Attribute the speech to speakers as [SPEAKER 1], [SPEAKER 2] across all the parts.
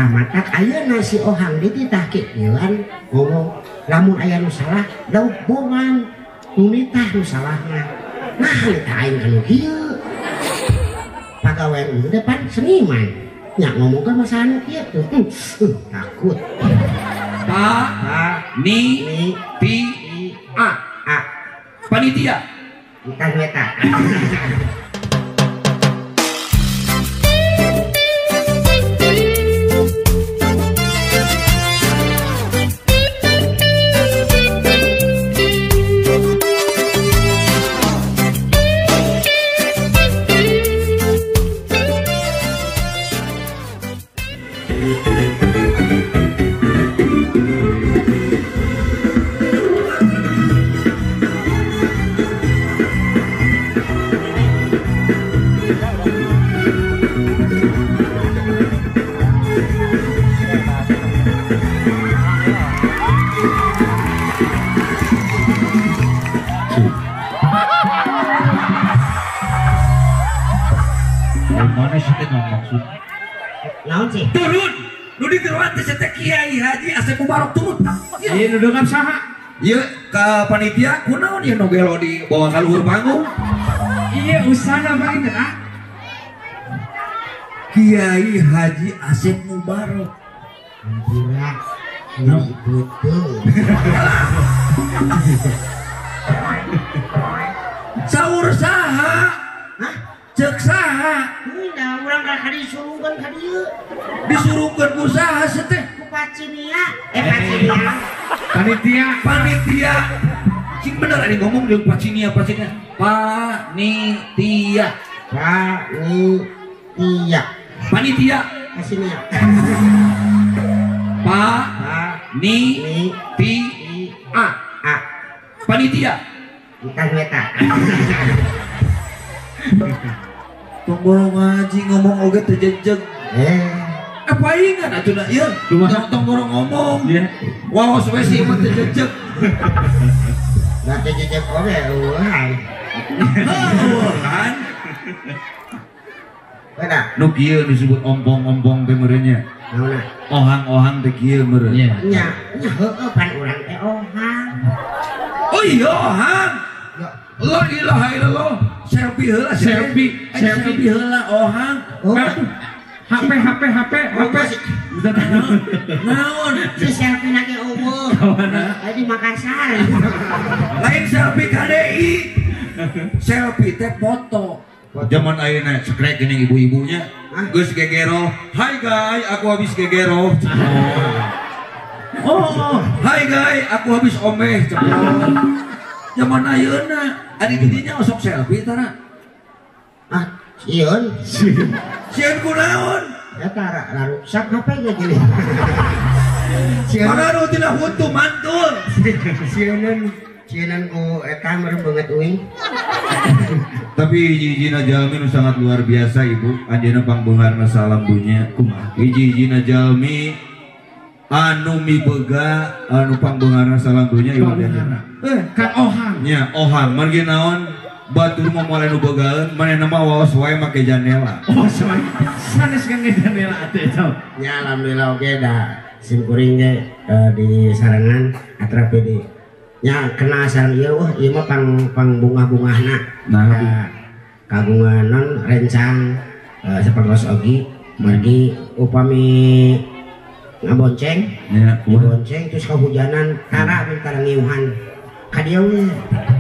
[SPEAKER 1] Tah matak ayeuna si Ohang dititah kieuan ngomong lamun aya nu salah dauk bongan nu nitah nu salahna. Nah nitah aing kanu kieu. Pagawean ieu depan seniman. Nya ngomongkeun masalah nu kieu tuh. Takut.
[SPEAKER 2] Pa ni ti a
[SPEAKER 1] a
[SPEAKER 2] panitia.
[SPEAKER 1] Entah eta.
[SPEAKER 2] Turun, nu digeroan teh teh Kiai Haji Asep Mubarok turun.
[SPEAKER 3] Ieu nu dongkap saha?
[SPEAKER 2] Ieu ka panitia kunaon ieu nu gelo di bawa ka luhur panggung?
[SPEAKER 3] Ieu usana mah ieu teh.
[SPEAKER 2] Kiai Haji Asep Mubarok.
[SPEAKER 1] Hampura nu beuteung.
[SPEAKER 2] Saur saha?
[SPEAKER 1] Hah?
[SPEAKER 2] Ceuk saha?
[SPEAKER 1] Nah, urang ka disurungkeun ka dieu.
[SPEAKER 2] Disurungkeun ku saha sih teh?
[SPEAKER 1] Ku Pacinia. Pacinia.
[SPEAKER 3] Panitia,
[SPEAKER 2] panitia. Cing bener ari ngomong jeung Pacinia, Pacinia. Panitia.
[SPEAKER 1] Panitia.
[SPEAKER 2] Panitia.
[SPEAKER 1] Pacinia.
[SPEAKER 2] Pa ni ti a
[SPEAKER 1] a.
[SPEAKER 2] Panitia.
[SPEAKER 1] Entah eta.
[SPEAKER 2] Tong borong ngaji ngomong oge teu jejeg. Paingan atuh da ieu. Tong borong ngomong. Waos we sih mah teu jejeg.
[SPEAKER 1] Da teu jejeg oge eueuhan.
[SPEAKER 2] Eueuhan.
[SPEAKER 1] Beda.
[SPEAKER 2] Nu kieu disebut ompong-ompong teh meureun nya.
[SPEAKER 1] Naonna?
[SPEAKER 2] Ohang-ohang teh kieu meureun.
[SPEAKER 1] Nya, nya heueuh pan urang teh ohang.
[SPEAKER 2] Oh iya ohang. La ilaha illallah. Selfie heula, selfie, selfie heula ohang.
[SPEAKER 3] HP HP HP HP.
[SPEAKER 2] Naon?
[SPEAKER 1] Si selfie na ge eueuh. Aya di Makassar.
[SPEAKER 2] Lain selfie KDI. Selfie teh foto. Zaman ayeuna sekrek geuning ibu-ibunya. Geus gegero. Hai guys, aku habis gegero. Oh, hai guys, aku habis omeh. Zaman ayeuna ari didinya osok selfie tara.
[SPEAKER 1] Ah, sieun.
[SPEAKER 2] Sieun kunaon?
[SPEAKER 1] Ya tara laruksak HP ge gini.
[SPEAKER 2] Sieun. Pangaruh tina huntu mantul.
[SPEAKER 1] Sieunan, sieunan ku eta meureun beungeut uing.
[SPEAKER 2] Tapi hiji-hijina jalmi nu sangat luar biasa ibu, anjeunna pangbeungharna salam dunya. Kumaha? Hiji-hijina jalmi anu mibega anu pangbeungharna salam dunya ieu anjeunna.
[SPEAKER 3] Kang Ohang.
[SPEAKER 2] Nya Ohang margi naon batur mah moal anu bogaeun manehna mah waos wae make jandela.
[SPEAKER 3] Oh wae. Sanes kangge jandela atuh eta.
[SPEAKER 1] Nya alhamdulillah oge da sim kuring ge di sarangan atrape di nya kena sareng ieu wah ieu mah pang bungah-bungahna. Nah kagungan non rencang sapertos ogi margi upami ngabonceng
[SPEAKER 2] nya
[SPEAKER 1] ngabonceng terus kahujanan tara tara ngiuhan ka dieu we.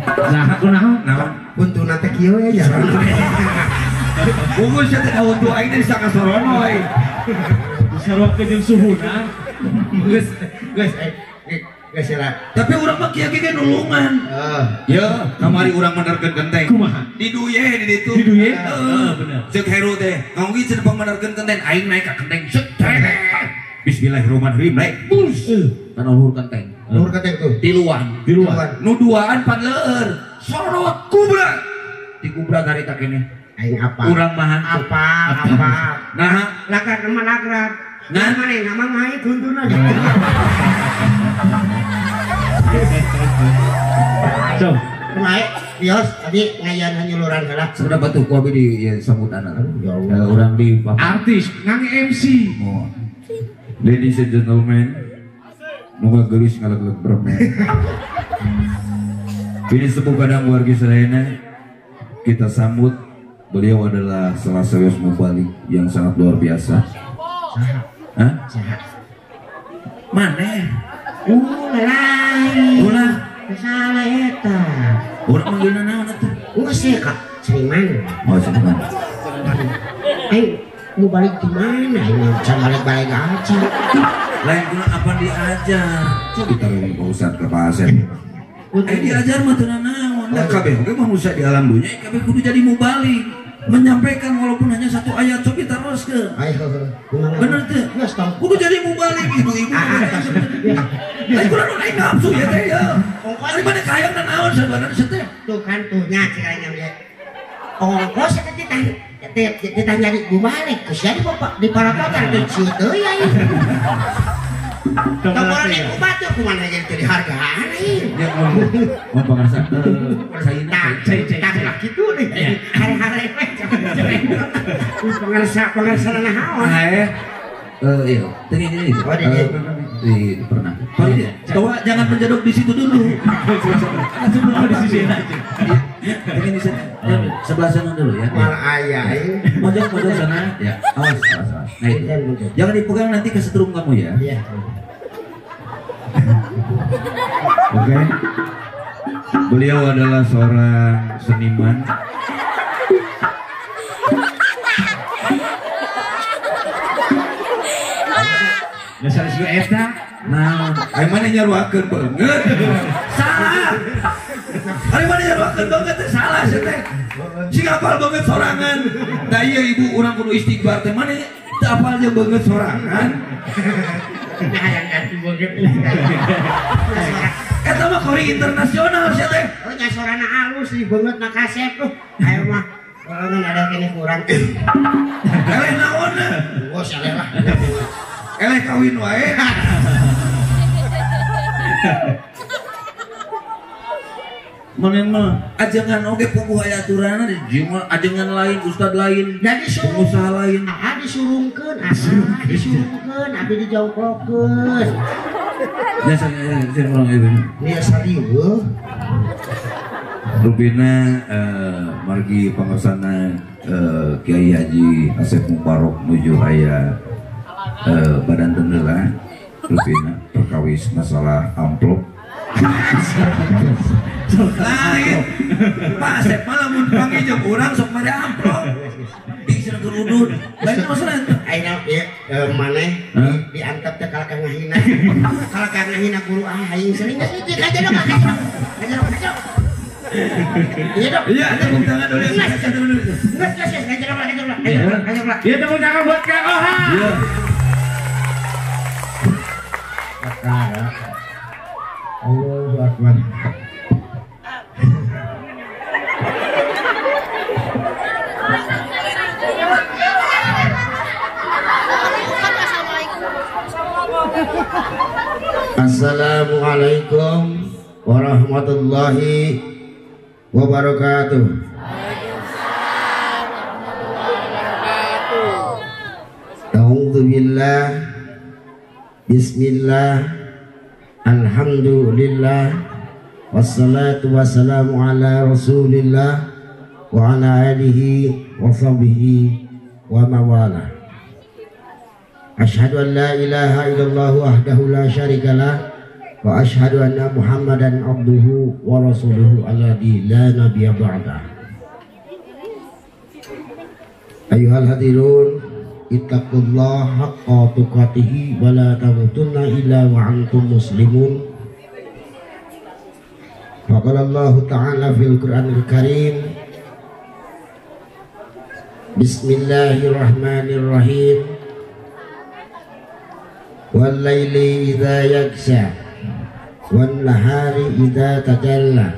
[SPEAKER 3] Nah, kunaon?
[SPEAKER 2] Naon?
[SPEAKER 1] Untuna teh kieu we nya.
[SPEAKER 2] Unggul sia teh huntu aing teh sakasorono euy.
[SPEAKER 3] Disaruakeun jeung suhuna.
[SPEAKER 1] Geus geus geus lah.
[SPEAKER 2] Tapi urang mah kieu ge nulungan.
[SPEAKER 1] Heeh.
[SPEAKER 2] Ye, kamari urang menerkeun genteng.
[SPEAKER 3] Kumaha?
[SPEAKER 2] Di duye di ditu.
[SPEAKER 3] Di duye?
[SPEAKER 2] Heeh,
[SPEAKER 3] bener.
[SPEAKER 2] Ceuk Heru teh, ngonggi cenah pangmenerkeun genteng aing naik ka genteng. Set. Bismillahirrahmanirrahim naik. Bus. Kana luhur genteng.
[SPEAKER 1] Luhur genteng tuh.
[SPEAKER 2] Tiluan.
[SPEAKER 3] Tiluan.
[SPEAKER 2] Nu duaan pan leueur. Sorot kubra. Digubra harita keneh.
[SPEAKER 1] Aing apa?
[SPEAKER 2] Urang mah
[SPEAKER 1] apa? Apa?
[SPEAKER 2] Nah,
[SPEAKER 1] lakar mah lakar. Nah, maneh nama ngait huntuna.
[SPEAKER 3] So,
[SPEAKER 1] kumaha? Bios tadi ngayan hanyuluran heula.
[SPEAKER 2] Sebenarnya batu ku abi di ya, sambutan.
[SPEAKER 1] Ya Allah.
[SPEAKER 2] Urang di
[SPEAKER 3] artis ngange MC.
[SPEAKER 2] Oh. Ladies and gentlemen, moga gelis ngaleg-leg bermen. Ini sepuh kadang wargi sadayana kita sambut. Beliau adalah salah satu mubalik yang sangat luar biasa. Hah? Mana?
[SPEAKER 1] Lain.
[SPEAKER 2] Ulah.
[SPEAKER 1] Salah eta.
[SPEAKER 2] Urang manggilna naon atuh?
[SPEAKER 1] Geus ka seniman.
[SPEAKER 2] Oh, seniman.
[SPEAKER 1] Aing mubalik di mana? Aing can balik-balik aja.
[SPEAKER 2] Lain kuna apa diajar? Kita ngomong Pak Ustad ke Pak Asep. Diajar mah teu nanaon. Da kabeh oge manusia di alam dunia kabeh kudu jadi mubalik. Menyampaikan walaupun hanya satu ayat sok kita teruskeun. Bener teu? Kudu jadi mubalik ibu-ibu. Lain kuna aing nafsu ya teh ya. Ari mane kahayang nanaon sabarana teh.
[SPEAKER 1] Tuh kan tuh nya cek aing ge. Ongkos eta teh nyari mubalik. Geus jadi bapak di parapotan teu cieu deui aing. Tonggoran ieu batur kumaha jadi teu dihargaan aing.
[SPEAKER 2] Ya mun pangarsa saina
[SPEAKER 1] tah lah kitu deh. Hare-hare we. Pangarsa pangarsa naon?
[SPEAKER 2] Iya, tadi ini. Pernah. Tawa jangan menjadok di situ dulu.
[SPEAKER 3] Langsung di sisi aja.
[SPEAKER 2] Ya, ini di sana. Sebelah sana dulu ya.
[SPEAKER 1] Malah ayah.
[SPEAKER 2] Mojok mojok sana. Ya, awas, awas, awas. Nah itu. Jangan dipegang nanti kesetrum kamu ya.
[SPEAKER 1] Iya.
[SPEAKER 2] Oke. Beliau adalah seorang seniman.
[SPEAKER 3] Dasar si eta.
[SPEAKER 2] Nah, ari mana nyaruakeun beungeut? Salah. Ari mana nyaruakeun beungeut teh salah sia teh. Sing apal beungeut sorangan. Da ieu ibu urang kudu istighfar teh mana teu apal jeung beungeut sorangan.
[SPEAKER 1] Nah, yang ganti beungeut.
[SPEAKER 2] Eta mah kori internasional sia teh.
[SPEAKER 1] Oh, nya sorana alus di beungeut na kasep tuh. Ayo mah kalau ada kene kurang.
[SPEAKER 2] Eleh naonna?
[SPEAKER 1] Oh, eleh lah.
[SPEAKER 2] Eleh kawin wae. Mana mah ajengan oge puguh aya aturanna di mah ajengan lain, ustad lain,
[SPEAKER 1] da disuruh
[SPEAKER 2] pengusaha lain.
[SPEAKER 1] Ah disurungkeun, ah disurungkeun, abi dijongklokeun.
[SPEAKER 2] Ya saya orang itu.
[SPEAKER 1] Nia sarieuh.
[SPEAKER 2] Rupina margi pangersana Kiai Haji Asep Mubarok nuju aya badan tendela rupina perkawis masalah amplop. Lain Pak Asep mah lamun panggil jeung urang sok mere amplop. Di cenah gerudun. Lain masalah eta.
[SPEAKER 1] Ayeuna ieu maneh diantep teh kalakah ngahina. Kalakah ngahina guru aing sering geus hiji kajedok kajedok. Kajedok kajedok. Iya dok.
[SPEAKER 2] Iya, tepuk tangan dulu.
[SPEAKER 1] Geus geus kajedok kajedok. Kajedok.
[SPEAKER 3] Iya, tepuk tangan buat Kang Oha.
[SPEAKER 2] Iya.
[SPEAKER 1] Allahu Akbar. Assalamualaikum warahmatullahi wabarakatuh.
[SPEAKER 4] Waalaikumsalam warahmatullahi wabarakatuh.
[SPEAKER 1] A'udzubillah, bismillah, alhamdulillah, wassalatu wassalamu ala rasulillah wa ala alihi wa sahbihi wa mawala. Asyhadu an la ilaha illallah wahdahu la syarikalah wa asyhadu anna Muhammadan abduhu wa rasuluhu alladzi la nabiyya ba'dah. Ayyuhal hadirun, ittaqullaha haqqa tuqatih wa la tamutunna illa wa antum muslimun. Faqala Allahu ta'ala fil Qur'anil Karim, Bismillahirrahmanirrahim. Wal laili idza yaghsha wan nahari idza tajalla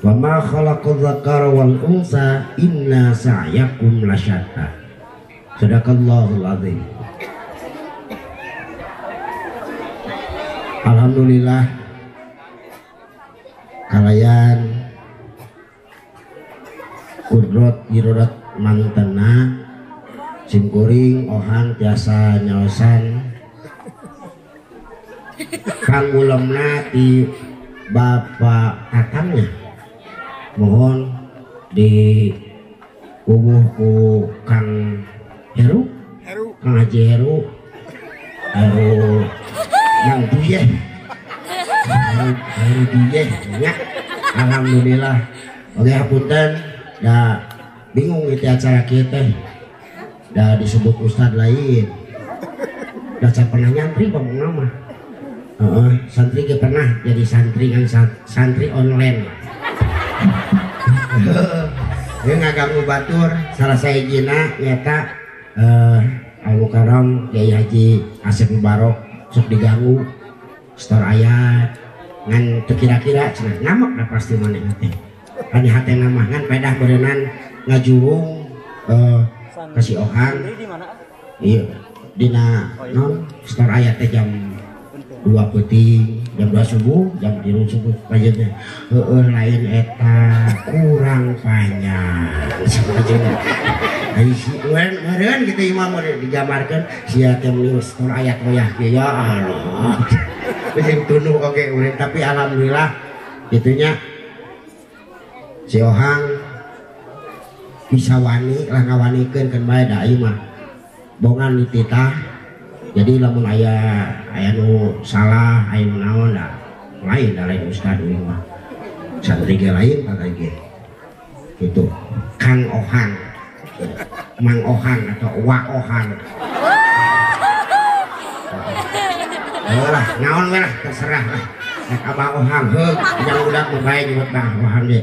[SPEAKER 1] wa ma khalaqadz dzakara wal unsa inna sa'yakum lasyatta. Sadaqallahul azim. Alhamdulillah kalayan kudrot irodat mantena Simkuring Ohang tiasa nyaosan pangulemna ti Bapak Tatangnya mohon di ubuh ku Kang Heru, Kang Haji Heru, Heru yang duyeh, Heru duyeh nya. Alhamdulillah. Oke hapunten, da bingung itu acara kita, da disebut ustad lain, da saya pernah nyantri bang nama. Santri ge pernah jadi santri kan santri online. Dia ngaganggu batur salah saya jina nyata Al Mukarram Kiai Haji Asep Mubarok sok diganggu setor ayat ngan teu kira-kira cenah ngamek da pasti maneh teh. Kan hatena mah ngan pedah beureunan ngajurung ka si Ohang. Iya dina non setor ayat teh jam 2 peuting, jam 2 subuh, jam 3 subuh pajeuna. Heueuh lain eta kurang panjang. Sapajeuna. Ai si meureun kitu imam digambarkeun sia teh meuni setor ayat wayah kieu ya Allah. Geus tunduh oge urang tapi alhamdulillah kitunya si Ohang bisa wani lah ngawanikeun keun bae da ieu mah bongan dititah. Jadi lamun aya nu salah, aya nu naon da lain da lain ustad ieu mah. Santri ge lain kata ge. Gitu. Kang Ohang. Mang Ohang atau Wa Ohang. Lah, naon we lah terserah lah. Rek Abah Ohang heug jang budak mah bae nyebut Bah Ohang ge.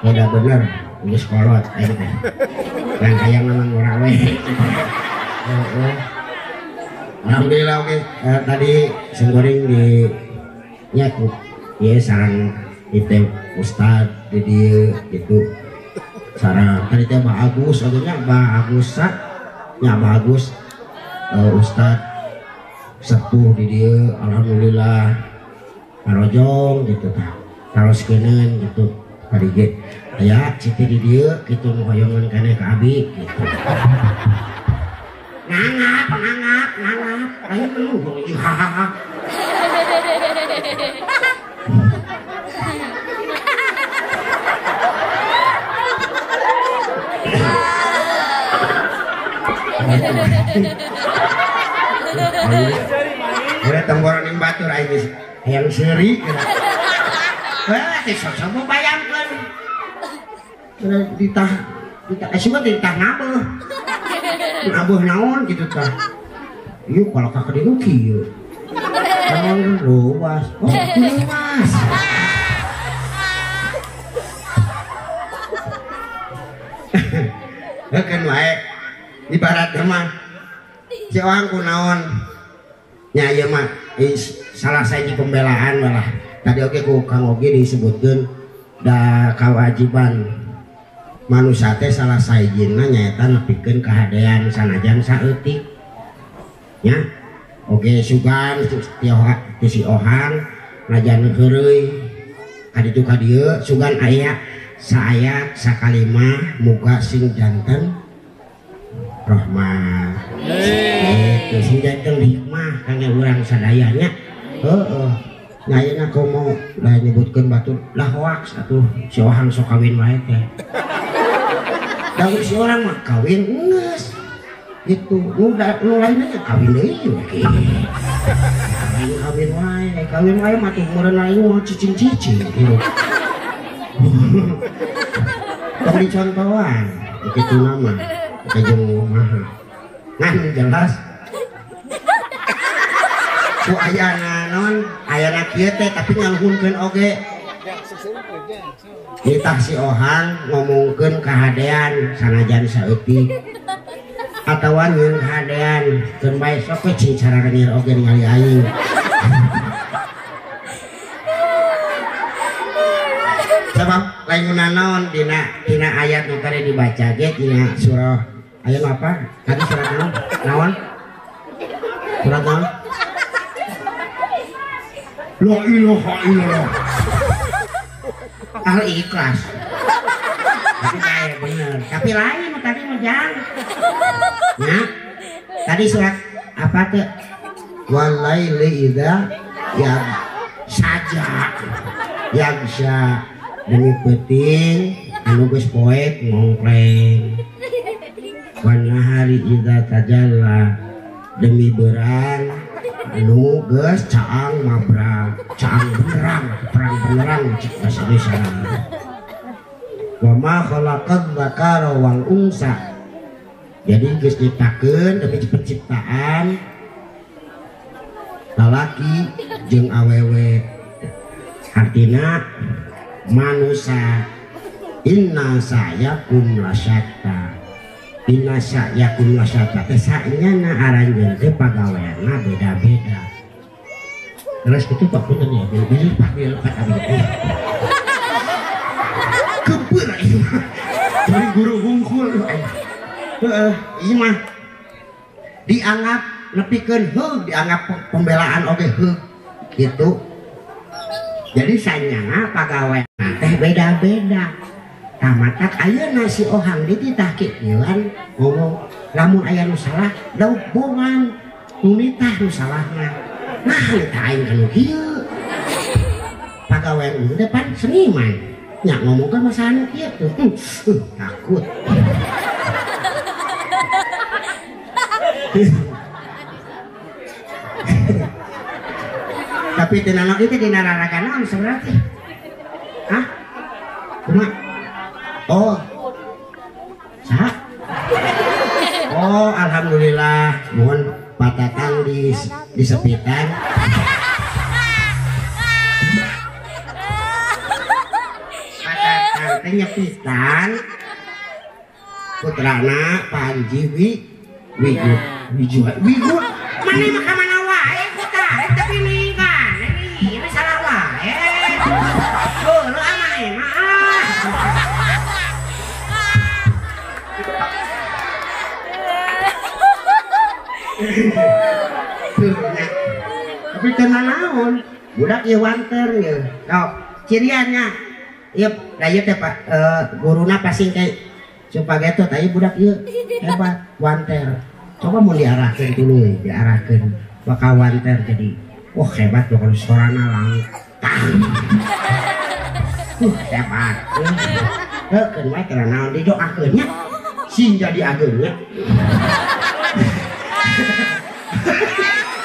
[SPEAKER 1] Udah bener geus kolot aing teh. Lain hayang mah ngora we. Heeh. Alhamdulillah oke tadi singgoring di nyaku ya sarang itu ustad di dieu gitu sarang tadi teh Bah Agus oge nya Bah Agus sa nya Bah Agus ustad sepuh di dieu alhamdulillah parojong gitu tah taroskeun gitu tadi ge aya citi di dieu kitu nu hoyongan keneh ka abi gitu. Ngangap, ngangap, ngangap. Ayo lu, hahaha. Udah tenggoran yang batur aing geus hayang seuri. Wah, teh sok-sok bayangkeun. Udah ditah, ditah asup ditah ngabeuh. Abuh naon gitu tah. Ieu kalau ka dieu kieu. Naon luas. Oh, luas. Heukeun wae. Ibaratna mah si Ohang kunaon nya ieu mah salah sahiji pembelaan lah. Tadi oge ku Kang Ogi disebutkeun da kawajiban manusia teh salah sahijina nyaeta nepikeun kahadean sanajan saeutik nya oge sugan ti si Ohang najan heureuy ka ditu ka dieu sugan aya saayat sakalimah muga sing janten rahmah kitu sing janten hikmah kangge urang sadaya nya heueuh nya ayeuna komo lah nyebutkeun batur lah hoaks atuh si Ohang sok kawin wae teh. Kalau si orang mah kawin nges gitu, nu lainnya kawin deui oke. Kawin wae, kawin wae mah tuh meureun aing mau cicing-cicing gitu. Tong dicontohan kitu nama, jeung kumaha. Ngan jelas ku ayana naon, ayana kieu teh tapi ngaluhunkeun oge. Nitah si Ohang ngomongkeun kahadean sanajan saeutik atawa nyeun kahadean keun bae sok we cing cararengir oge ningali aing. Sabab lain naon dina ayat nu tadi dibaca ge dina surah ayat apa? Tadi surat naon? Naon? Surat naon? La ilaha illallah. Al ikhlas. Tapi kayak bener. Tapi lain tadi mah jang. Nah, tadi surat apa tuh? Walaili idza ya saja yagsha demi peuting anu geus poek ngongkreng. Wanahari idza tajalla demi berang anu geus caang mabra caang benerang perang benerang cek bahasa Indonesia. Wa ma khalaqad dzakara wal unsa. Jadi geus nyiptakeun demi penciptaan lalaki jeung awewe. Artina manusa inna sa'yakum lasyatta. Inna sa'yakum lasyatta teh sanyana aranjeun teh pagaweanna beda-beda. Terus kitu Pak punten ya, bilih Pak bilih Pak abdi. Kebeur ieu mah. Jadi guru hungkul heeh, ieu mah dianggap nepikeun heuh, dianggap pembelaan oge heuh gitu. Jadi sanyana pagaweanna teh beda-beda. Tah matak ayeuna si Ohang dititah kieuan ngomong lamun aya nu salah daubongan nu nitah nu salahna. Nah nitah aing anu kieu. Pagawean ieu teh pan seniman. Nya ngomongkeun masalah nu kieu tuh. Takut. Tapi teu nanaon ieu teh dina raraga naon sebenarnya teh? Hah? Kumaha? Oh. Saha? Oh, alhamdulillah mohon patatang di sepitan. Patatang teh nyepitan putrana Panji Wigu. Wigu. Mana mah ka mana wae putra tapi ningkan. Ini salah wae. Oh, lu amane mah. Tapi teu naon, budak ieu wanter ieu. Sok, ciriannya ieu da ieu teh Pak guruna pasing kayak supageto tah ieu budak ieu hebat wanter. Coba mun diarahkeun tuluy, diarahkeun bakal wanter jadi wah hebat bakal sorana langtang. Hebat. Heuh keun wae teh naon didoakeun nya sing jadi ageung nya.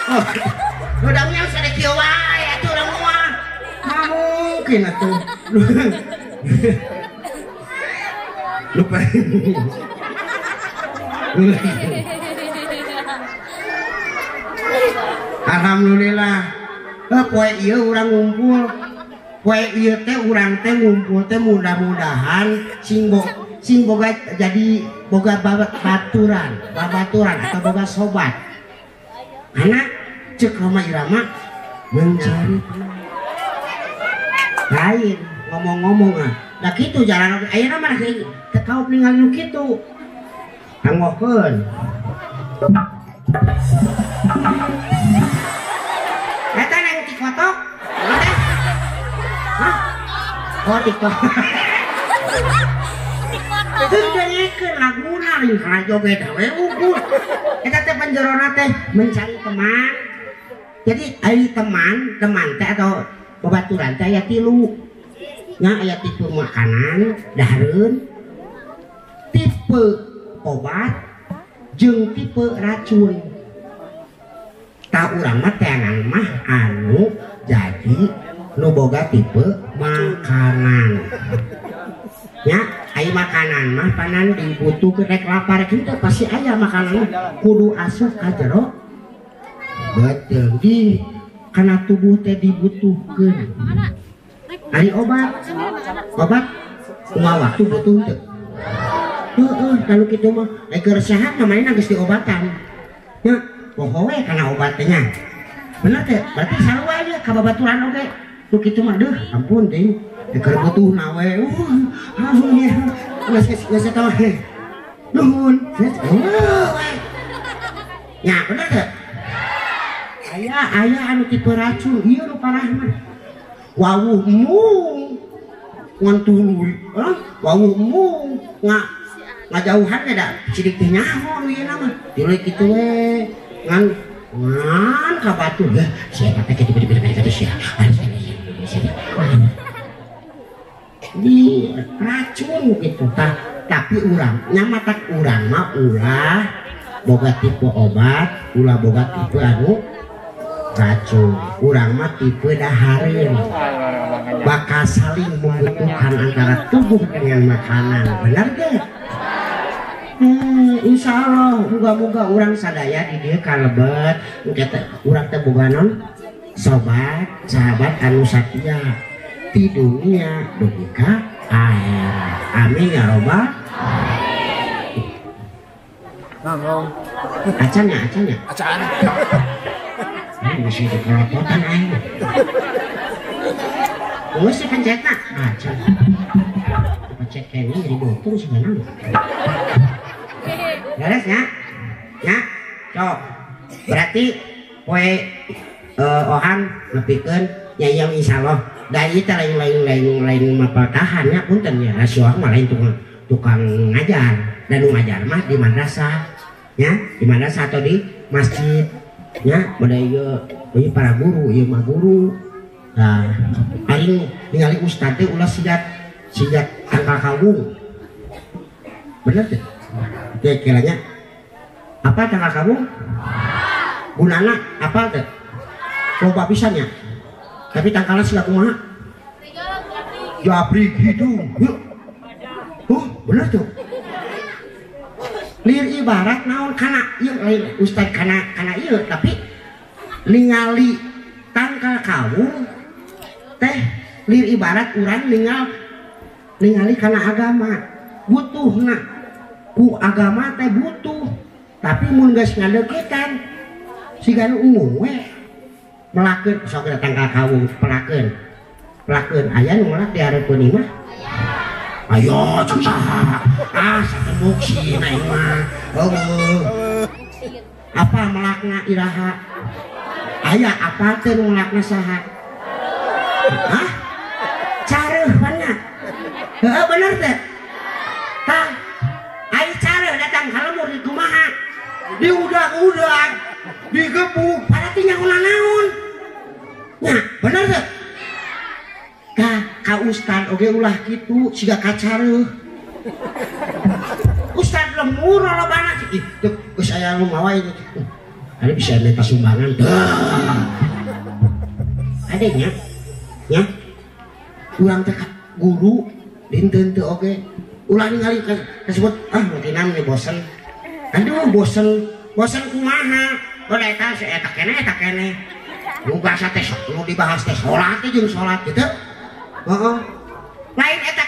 [SPEAKER 1] Oh, udangnya usah kieu wae atuh urang mah. Mungkin atuh. Lupa. Alhamdulillah. Poe ieu urang ngumpul. Poe ieu teh urang teh ngumpul teh mudah-mudahan sing boga jadi boga babaturan, babaturan atau boga sobat. Anak cek Rhoma Irama mencari lain ngomong-ngomong ah. Nah kitu jalan ayeuna mah teu kaop ningali nu kitu. Anggokeun. Eta nang TikTok. Hah? Oh TikTok. Teu dengekeun laguna lain kana joget we ukur. Eta teh panjerona teh mencari teman. Jadi ari teman, teman teh atau babaturan teh aya tilu. Nya aya tipe makanan, dahareun, tipe obat, jeung tipe racun. Tah urang mah teangan mah anu jadi nu boga tipe makanan. Nya ai makanan mah panan dibutuhkeun rek lapar kitu pasti aya makanan kudu asup ka jero. Betul di kana tubuh teh dibutuhkeun. Ari obat, obat unggal waktu butuh teu. Heeh, kalau kitu mah rek keur sehat mah manehna geus diobatan. Nya, poho we kana obat teh nya. Bener teh, berarti sarua aja ka babaturan oge. Nu kitu mah deuh, ampun teh. Keur butuhna we. Geus geus eta mah. Nuhun. Nya, bener teh. Aya aya anu tipe racun, ieu nu parah mah. Wawuh mung ngan tuluy, wawuh mung nga Ngajauhan ge da sidik teh nyaho nu ieu mah. Tilu kitu we. Ngan ngan ka batur heuh sia teh kitu kitu kitu sia. Di racun gitu tah. Tapi urang nya matak urang mah ulah boga tipe obat, ulah boga tipe anu racun. Urang mah tipe dahareun. Bakal saling membutuhkan antara tubuh dengan makanan. Benar gak? Insya Allah moga-moga urang sadaya di dieu kalebet urang teh boga non sobat sahabat anu satia di dunia dugi ka akhirat. Amin ya robbal alamin. Acan ya, acan ya.
[SPEAKER 4] Acan.
[SPEAKER 1] Ini masih dikelototan aing. Geus sih pencetna. Acan. Pencet kayaknya jadi botong sih mana. Beres ya? Ya. Sok. Berarti poe Ohan nepikeun nya ieu insyaallah. Da ieu teh lain mapatahan nya punten nya. Rasio mah lain tukang ngajar. Dan nu ngajar mah di madrasah. Ya, di madrasah atau di masjid. Ya, pada ieu para guru, ieu mah guru. Nah, aing ningali ustad teh ulah sigat tangkal kawung. Bener teh? Teh kiranya apa tangkal kawung? Gunana apa teh? Loba pisan nya. Tapi tangkalna siga kumaha? Jabrik hidung. Huh, bener tuh. Lir ibarat naon kana ieu lain ustad kana ieu tapi ningali tangkal kawung teh lir ibarat urang ningali kana agama butuhna ku agama teh butuh tapi mun geus ngadeuketan siga nu ungu we melakeun sok tangkal kawung pelakeun aya nu melak di hareupeun imah ayo cek saha ah satemuk sina imah eueuh apa melakna iraha aya apa teh nu melakna saha hah careuh mana heeh bener teh tah ai careuh datang ka lembur di kumaha diudag-udag digebuk padahal nyaho naon nya bener teh tah ka ustad oge ulah kitu siga kacareuh ustad lembur lolobana ih teu geus aya nu mawa ieu ada bisa minta sumbangan adanya nya urang teh guru dinten teu oge ulah ningali kasebut ah matinan nih bosen aduh bosen bosen kumaha oh eta eta keneh nu bahasa teh nu dibahas teh salat teh jeung salat kitu heeh lain eta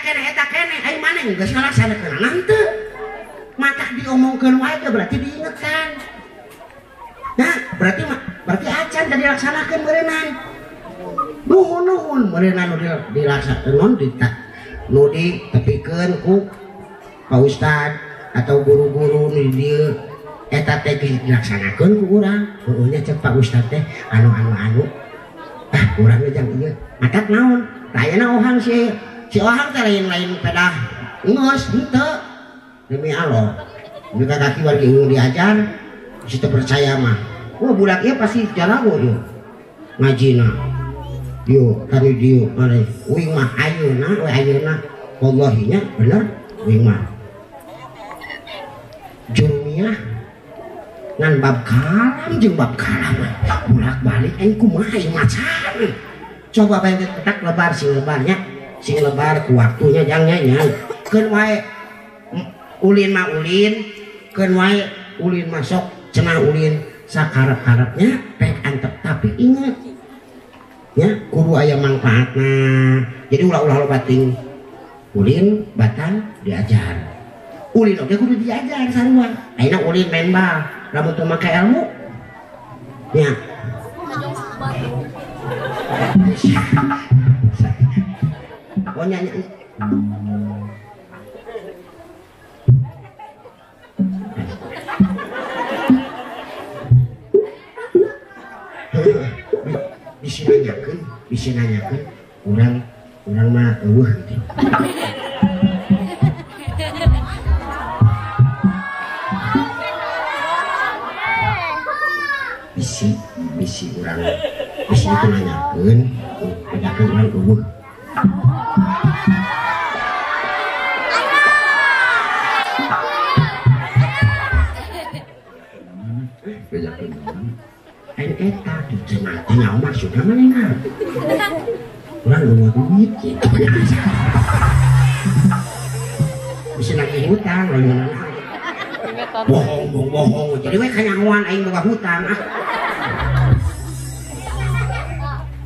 [SPEAKER 1] keneh ai maneh geus ngalaksanakeun teu matak diomongkeun wae teh berarti diingetan nah berarti acan tadi dilaksanakeun meureunnan nuhun-nuhun meureunnan nu dilaksanakeun nu ditepikeun ku Pak Ustad atau guru-guru nu di dieu eta teh dilaksanakeun ku urang heueuh nya cek Pak Ustad teh anu ah urang ge jang ieu matak naon tah ayeuna Ohang si Ohang teh lain pedah geus henteu demi Allah mereka kaki wargi ungu diajar si teu percaya mah wah budak ieu pasti jarago ieu ngajina yo tadi dieu mare uing mah ayeuna we ayeuna wallahi nya bener uing mah jurumiyah ngan bab kalam jeung bab kalam bolak-balik aing kumaha ieu macan coba bae petak lebar sing lebarnya sing lebar ku waktunya jangnya nya keun wae ulin mah ulin keun wae ulin masuk cenah ulin sakarep-karepnya pek antep tapi inget ya kudu aya manfaatna jadi ulah-ulah loba ting ulin batang diajar ulin oge kudu diajar sarua ayeuna ulin main bal lamun teu make ilmu nya oh nya bisa nanyakeun urang mah eueuh gitu. Bisi bisi urang bisi itu nanyakeun bedakeun urang eueuh. Bedakeun aing eta cenah teh nyaho maksudna manehna. Urang eueuh duit kitu. Bisa nagih hutang lain mana. Bohong bohong bohong. Jadi we kanyahoan aing boga hutang ah.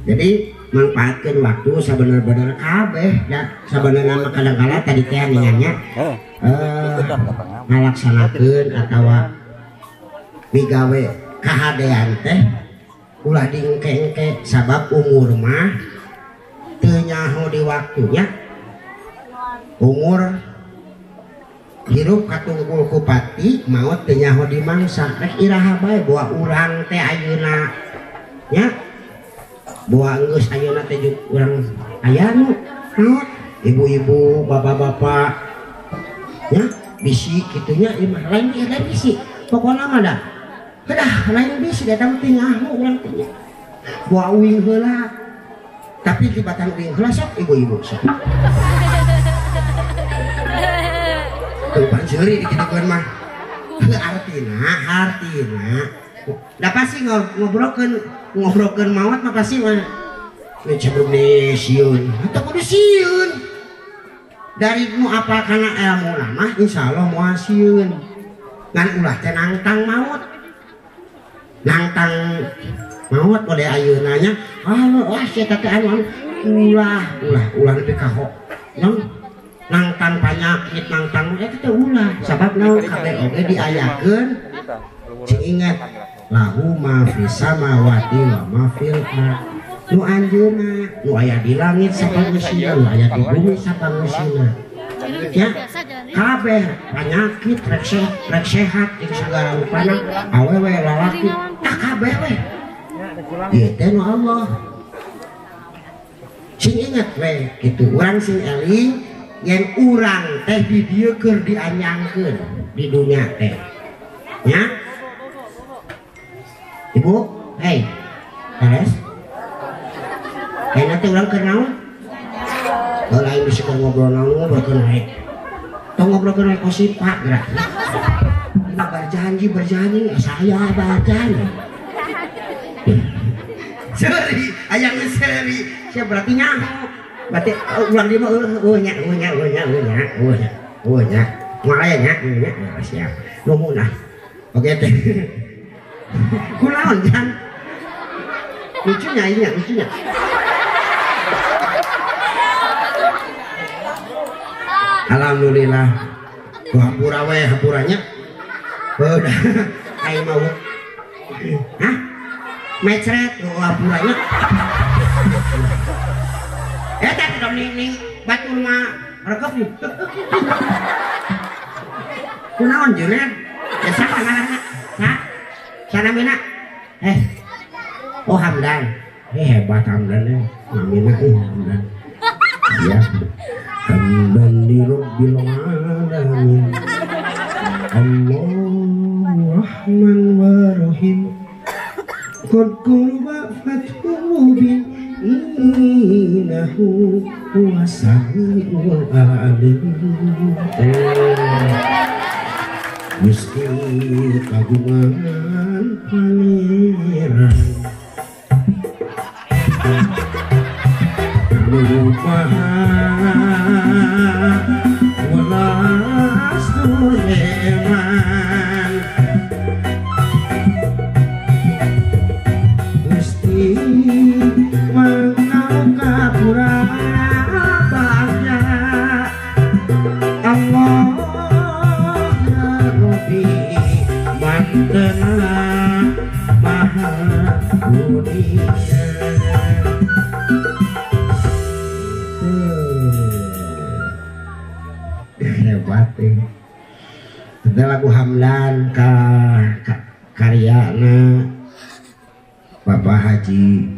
[SPEAKER 1] Jadi manfaatkeun waktu sabener-bener kabeh ya. Sabenerna mah kadang-kala tadi teh ningannya ngalaksanakeun atawa migawe kahadean teh ulah dingke-engke sabab umur mah teu nyaho di waktunya. Umur hirup katungkul ku pati maot teu nyaho di mangsa rek iraha bae boa urang teh ayeuna nya boa geus ayeuna teh urang aya nu maot ibu-ibu bapak-bapak nya bisi kitu nya ieu mah lain lain bisi pokona mah da heudah lain bisi datang teh nyaho urang teh nya boa uing heula tapi tibatan uing heula sok ibu-ibu sok tuh panceuri dikitukeun mah heuh artina artina da pasti ngobrolkeun maot mah pasti mah sebelum nih sieun atau kudu sieun dari nu apal kana ilmu mah insyaallah moal sieun ngan ulah teh nangtang maot nangtang maot pada ayeuna nya ah wah sia teh anu ulah ulah ulah nepi ka non nangtang panyakit nangtang eta teh ulah sabab naon kabeh oge diayakeun cing ingat lahu ma fis samawati wa ma fil ard nu anjeunna nu aya di langit sapangusina nu aya di bumi sapangusina ya kabeh panyakit rek sehat jeung sagala rupana awewe lalaki tah kabeh we ieu teh nu Allah sing inget we kitu urang sing eling yen urang teh di dieu keur dianyangkeun di dunia teh nya ibu hei beres ayeuna teh urang keur naon heuh lain bisi keur ngobrol naon ngobrolkeun rek tong ngobrolkeun rek kosipa geura berjanji saya berjanji seuri aya geus seuri sia berarti nyaho berarti ulang di mah eueuh nya eueuh nya eueuh nya eueuh nya eueuh nya moal aya nya eueuh nya siap nuhun ah oke teh kunaon jan lucunya ini lucunya alhamdulillah ku hampura we hampuranya udah aing mau hah mecret ku hampuranya eta teh ning batur mah rekep nih kunaon junet ya saha ngaranna sa sanamina oh Hamdan hebat Hamdan eh namina Hamdan ya Hamdan li rabbil alamin Allah Rahman wa Rahim qad qurba fathu bi innahu huwas samiul alim. Gusti kagungan pangeran lupa welas tuleman Gusti mangkau kapura bagya Allah ya Rabbi mantena maha dunia. Hebat eh. Lagu Hamdan ka karyana Bapak Haji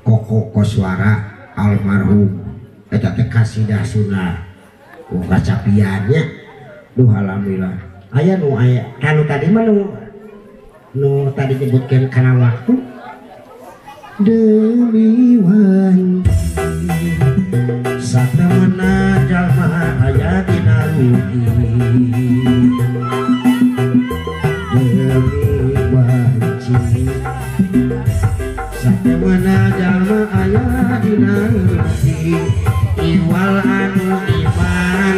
[SPEAKER 1] Koko Koswara almarhum eta teh kasidah Sunda kacapiannya duh alhamdulillah aya nu aya kanu tadi mah nu Nu tadi nyebutkeun kana waktu demi wanci satemena jalma aya dina rugi demi wanci satemena jalma aya dina rugi iwal anu iman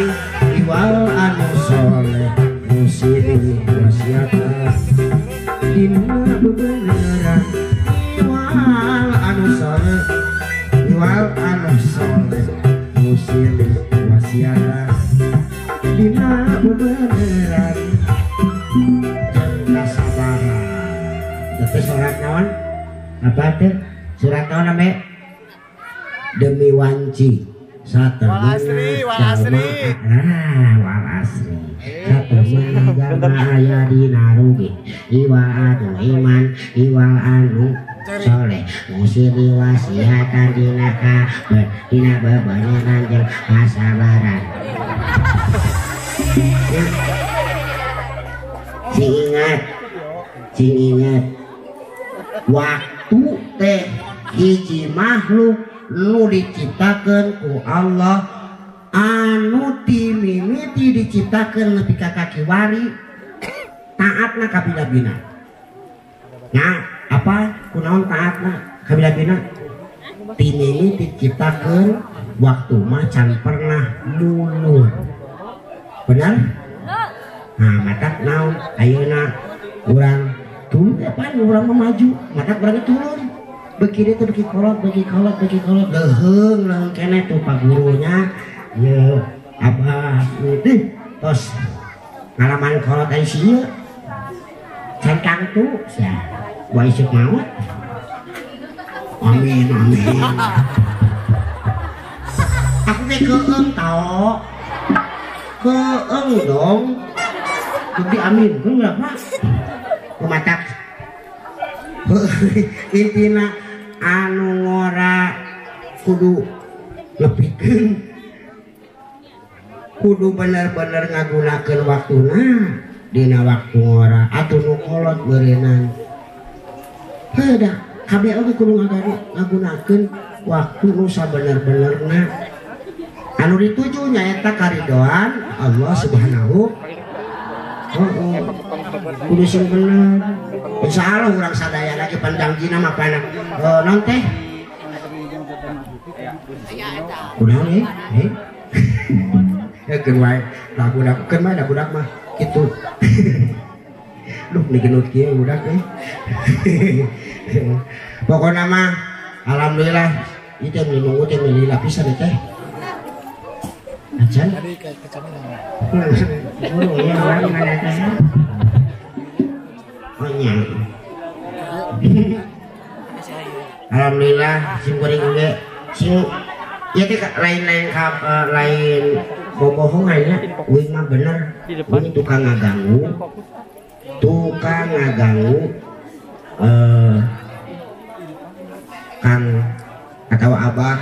[SPEAKER 1] iwal anu soleh musiri wasiatan dina bebeneran iwal anu soleh iwal anu soleh musiri wasiatan dina bebeneran jeung kasabaran. Teh surat naon? Apa teh? Surat naon ame? Demi wanci satemena wal asri satemena jalma aya dina rugi iwal anu iman iwal anu soleh musiri wasiatan dina kabar dina bebeneran jeung kasabaran. Sing ingat waktu teh hiji makhluk nu diciptakeun ku Allah anu timimiti diciptakeun nepi ka kakiwari taatna ka bina-bina. Nah, apa kunaon taatna ka bina-bina? Timimiti diciptakeun waktu mah can pernah mundur. Benar? Nah, matak naon ayeuna urang turun apa urang mah maju, matak urang turun. Beki teh beki kolot, beki kolot, beki kolot, leuheung leuheung keneh tuh pak gurunya, ye abah teh tos ngalaman kolot ari si ieu. Can tangtu sia, wa isuk maot. Amin amin. Aku teh keung tao. Keung dong. Bukti amin, keung berapa? Kumatak. Intina anu ngora kudu nepikeun kudu bener-bener ngagunakeun waktuna dina waktu ngora atuh nu kolot meureunang heuh dah kabeh oge kudu ngagunakeun waktu nu sabener-benerna anu dituju nyaeta karidoan Allah Subhanahu kudu sing bener. Insyaallah urang sadaya lagi pandangjina mah pana non teh kunaon eh eh keun wae lah budak keun wae da budak mah kitu. Duh ni genut kieu budak eh. Pokona mah alhamdulillah ieu teh nunggu teh lila pisan teh. Acan? Oh iya orang mana teh? Oh nya. Alhamdulillah sim kuring oge sing ieu teh lain-lain lain bobohongan nya uing mah bener uing tukang ngaganggu Kang atau Abah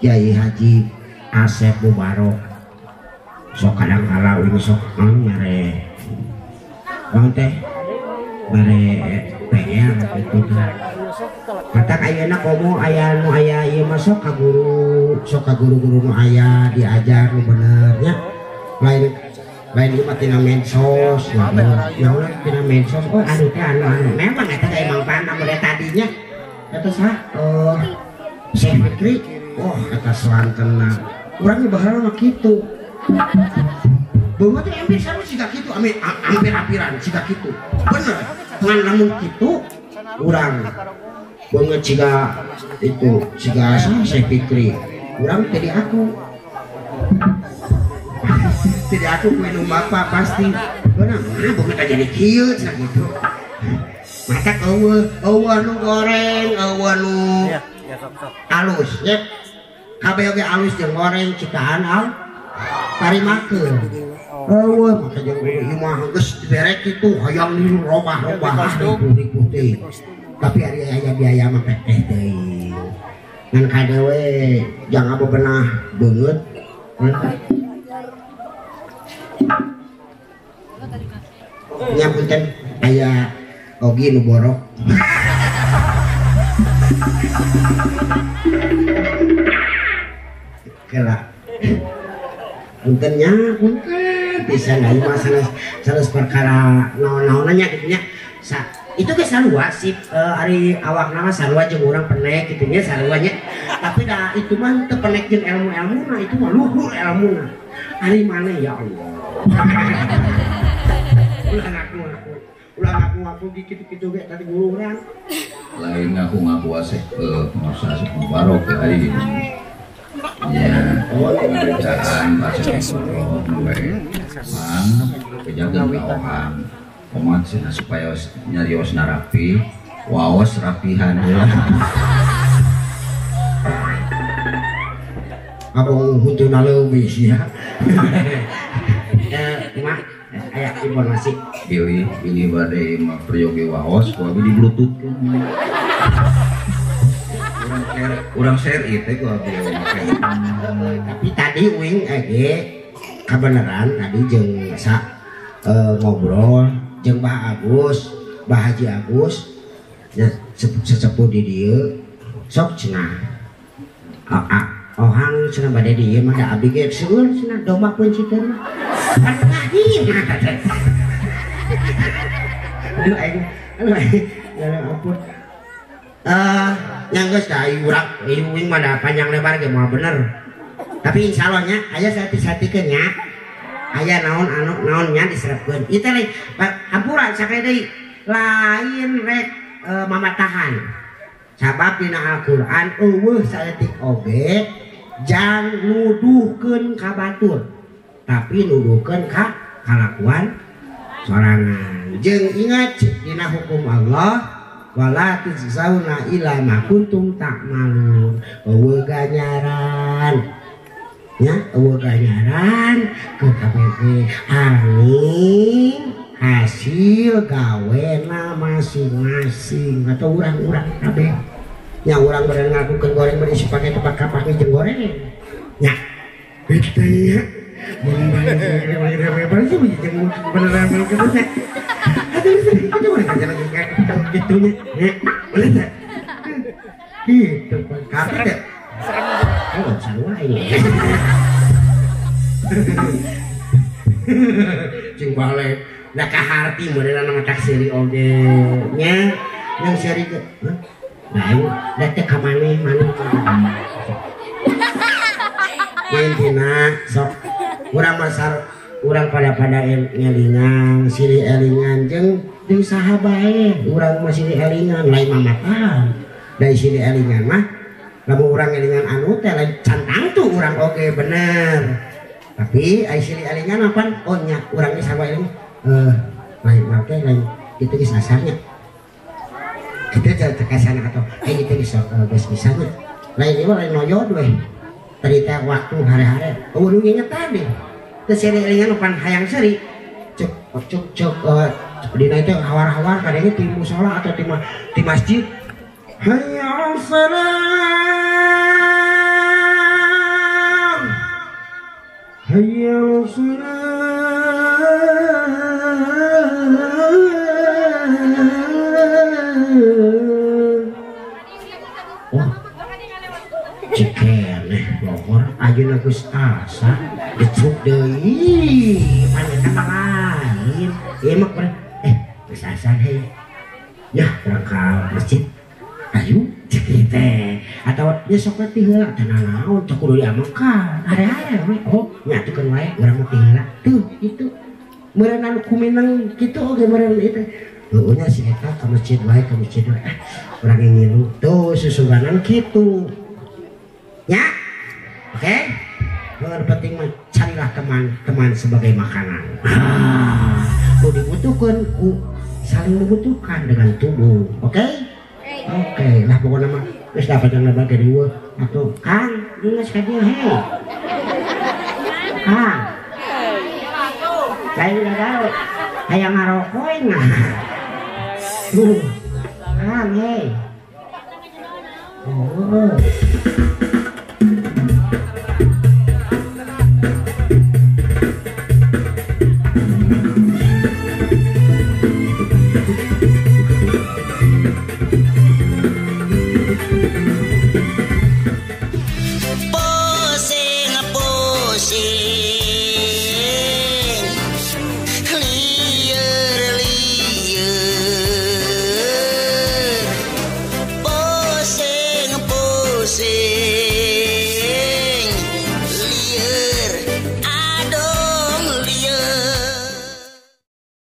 [SPEAKER 1] Kiai Haji Asep Mubarok sok kadang kala uing sok mere naon teh mere PR gitu teh matak ayeuna komo aya nu aya ieu mah sok ka guru sok ka guru-guru nu aya diajar nu bener nya lain lain ieu mah tina medsos naon tina medsos oh anu teh anu anu memang eta teh emang panah mulai tadinya eta sah Syekh Fikri oh eta selantena urang ge baheula mah kitu beungeut teh hampir sarua siga kitu hampir-hampiran siga kitu bener ngan lamun kitu urang beungeut siga itu siga Syekh Fikri urang teh diaku tidak aku ku indung bapak pasti bener nah beungeut jadi kieu cenah kitu matak eueuh eueuh nu goreng eueuh nu alus ya kabeh oge alus jeung goreng ciptaan al tarimakeun eueuh maka jeung ieu mah geus dibere kitu hayang dirobah-robah ribu teh tapi ari aya biaya mah teh deui ngan kade we jangan bebenah beungeut nya punten aya Ogi nu borok. Kela. Puntennya, punten pisan ieu mah sanes perkara naon-naonnya kitu nya. Itu ge sarua sih ari awakna mah sarua jeung urang penek kitu nya sarua nya. Tapi da itu mah teu penek jeung ilmu-ilmuna, itu mah luhur ilmuna. Ari maneh ya Allah. Ulah ngaku-ngaku. Ulah ngaku-ngaku kitu-kitu ge tadi guru urang.
[SPEAKER 2] Lain ngaku-ngaku asek pengusaha asek mubarok lain. Ya, pemeriksaan asek mubarok we. Mang kejagaan ka orang. Omat cenah supaya nyariosna rapi, waos rapihan heula.
[SPEAKER 1] Abong huntuna leuwih ya. Mah aya informasi
[SPEAKER 2] bilih bilih bade mah peryogi waos ku abi di bluetooth. Urang share ieu teh ku abi make.
[SPEAKER 1] Tapi tadi uing ge kabeneran tadi jeung sa ngobrol jeung Bah Agus, Bah Haji Agus ya sesepuh di dieu sok cenah. Ohang cenah bade dieu mah da abdi ge seueur cenah domba peunciteun mah. Pan mah teh. Aduh aing, aduh aing, ya ampun. Yang geus da urang uing mah da panjang lebar ge moal bener. Tapi insyaallah nya aya sati-satikeun nya. Aya naon anu naon nya diserepkeun. Ieu teh lain hampura sakali deui lain rek mamatahan. Sabab dina Al-Qur'an eueuh saeutik oge jang nuduhkeun ka batur, tapi nuduhkeun ka kalakuan sorangan. Jeung ingat dina hukum Allah wala tujzauna illa ma kuntum ta'malun. Eueuh ganjaran nya eueuh ganjaran ke KPP aning hasil gawena masing-masing atau urang-urang kabeh nya urang bener ngakukeun goreng bari sipake tempat kapake jeung goreng nya kitu nya mun beneran kitu teh aduh kitu kitu nya boleh teh kitu kabeh teh. Oh, sarua ini. Jeung balik da kaharti meureunna mah tak seuri oge nya yang seuri ge. Nah, da teh ka maneh maneh. Intina sok urang masar urang pada-pada ngelingan, silih elingan jeung jeung saha bae urang mah silih elingan lain mamatahan. Da silih elingan mah lamun urang elingan anu teh lain cantang tuh urang oge bener. Tapi ai silih elingan apaan? Oh nya urang ge sarua eling lain mah teh lain kitu geus asarnya. Kitu teh tekasana atau kitu geus geus bisanya. Lain ieu lain noyod weh. Tadi teh waktu hare-hare eueuh nu ngingetan deh. Teu silih elingan pan hayang seuri. Cek cek cek dina teh hawar-hawar kadang ti musala atau ti masjid. Hayya 'alas salam. Hayya 'alas salam. Wah, cikeneh lohor ayeuna geus asa dicuk deui pan eta mah lain. Ieu mah geus asa heuh. Yah, urang ka masjid. Ayo cek teh atau nya sok teh heula teh naon teh kudu diamengkan hare-hare we oh nya atukeun wae urang mah teh heula tuh itu meureun anu kumineng kitu oge meureun ieu teh heueuh nya si eta ka masjid wae urang ngilu tuh susuganan kitu nya oke nu penting mah carilah teman-teman sebagai makanan ku dibutuhkeun ku saling membutuhkan dengan tubuh oke? Oke lah pokoknya mah geus dapat yang lebar ke dieu atuh Kang geus ka dieu hei Kang lain gagal hayang ngarokok nah tuh Kang hei oh
[SPEAKER 2] Bye.